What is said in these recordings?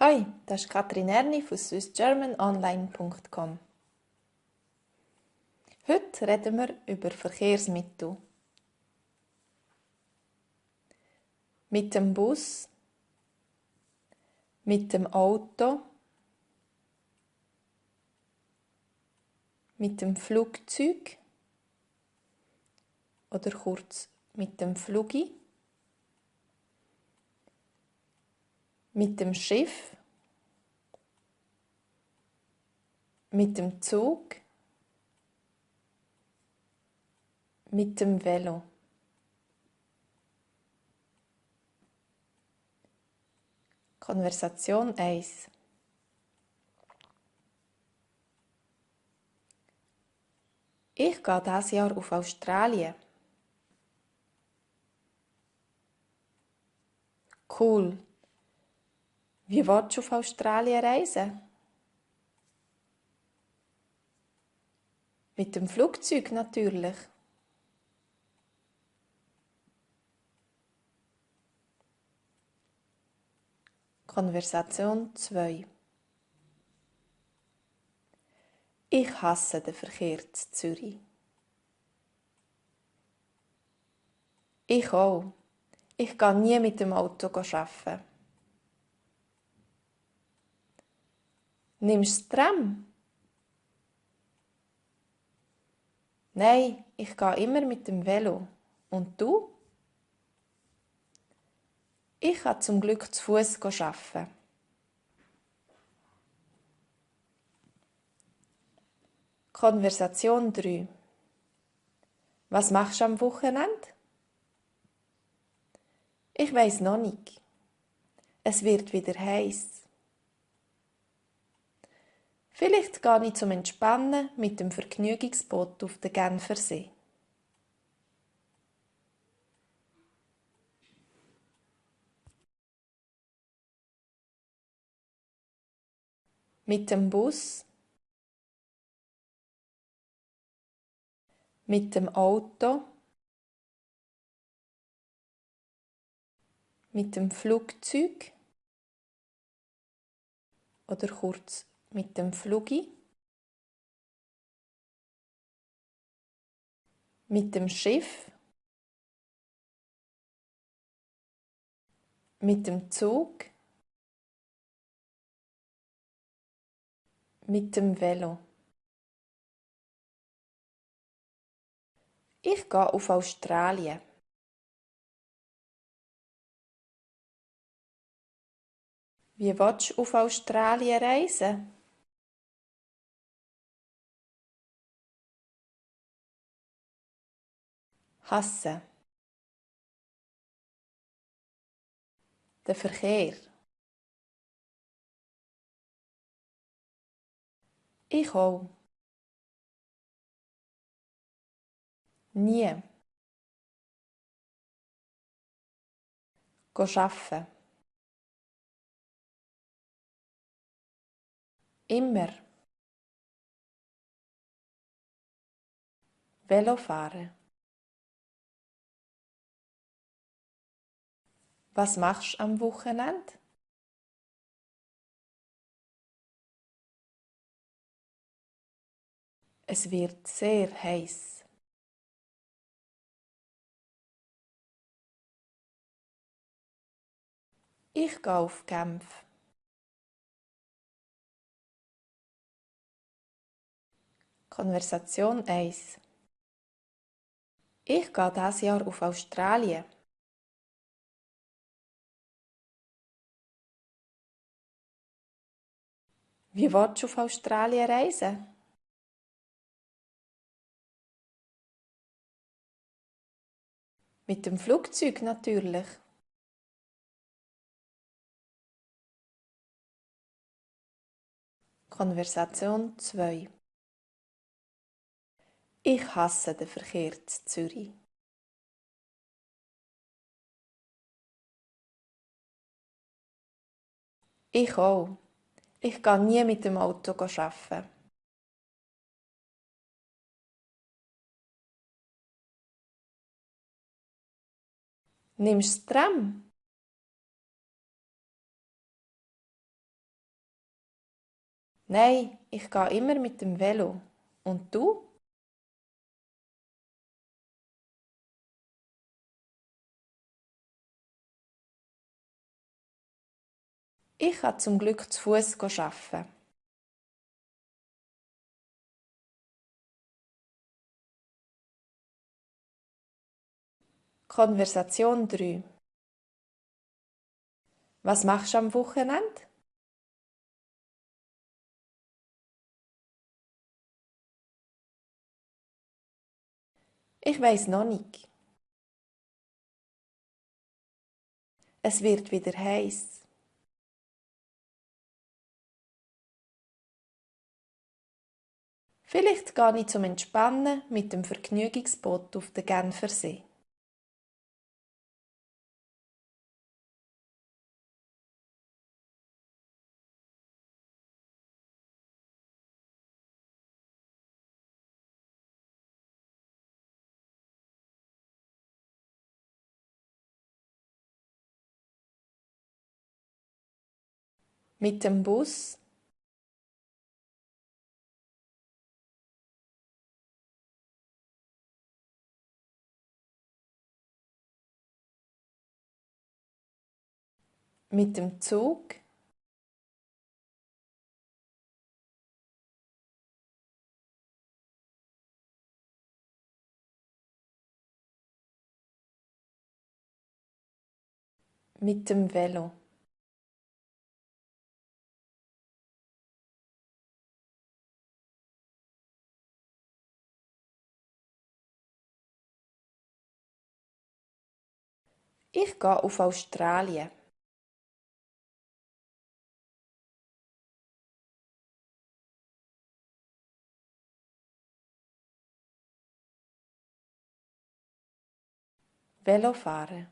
Hoi, das ist Katrin Erni von swissgermanonline.com. Heute reden wir über Verkehrsmittel. Mit dem Bus, mit dem Auto, mit dem Flugzeug oder kurz mit dem Flugi, mit dem Schiff, mit dem Zug, mit dem Velo. Konversation 1. Ich gehe dieses Jahr auf Australien. Cool. Wie willst du auf Australien reisen? Mit dem Flugzeug natürlich. Konversation 2. Ich hasse den Verkehr in Zürich. Ich auch. Ich gehe nie mit dem Auto arbeiten. Nimmst du das Tram? Nein, ich gehe immer mit dem Velo. Und du? Ich kann zum Glück zu Fuß arbeiten. Konversation 3. Was machst du am Wochenende? Ich weiss noch nicht. Es wird wieder heiß. Vielleicht gehe ich zum Entspannen mit dem Vergnügungsboot auf den Genfersee. Mit dem Bus, mit dem Auto, mit dem Flugzeug oder kurz mit dem Flugi, mit dem Schiff, mit dem Zug, mit dem Velo. Ich gehe auf Australien. Wie willst du auf Australien reisen? Hassen. Der Verkehr. Ich auch. Nie. Go arbeiten. Immer. Velo fahren. Was machst du am Wochenende? Es wird sehr heiß. Ich gehe auf Genf. Konversation 1. Ich gehe dieses Jahr auf Australien. Wie willst du auf Australien reisen? Mit dem Flugzeug natürlich. Konversation 2. Ich hasse den Verkehr in Zürich. Ich auch. Ich gehe nie mit dem Auto arbeiten. Nimmst du das Tram? Nein, ich gehe immer mit dem Velo. Und du? Ich kann zum Glück zu Fuß arbeiten. Konversation 3. Was machst du am Wochenende? Ich weiß noch nicht. Es wird wieder heiß. Vielleicht gehe ich zum Entspannen mit dem Vergnügungsboot auf den Genfersee. Mit dem Bus, mit dem Zug, mit dem Velo. Ich gehe auf Australien. Velofahren.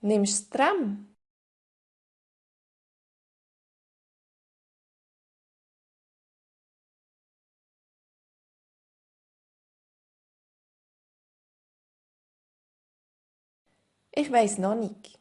Nimmst du das Tram? Ich weiß noch nicht.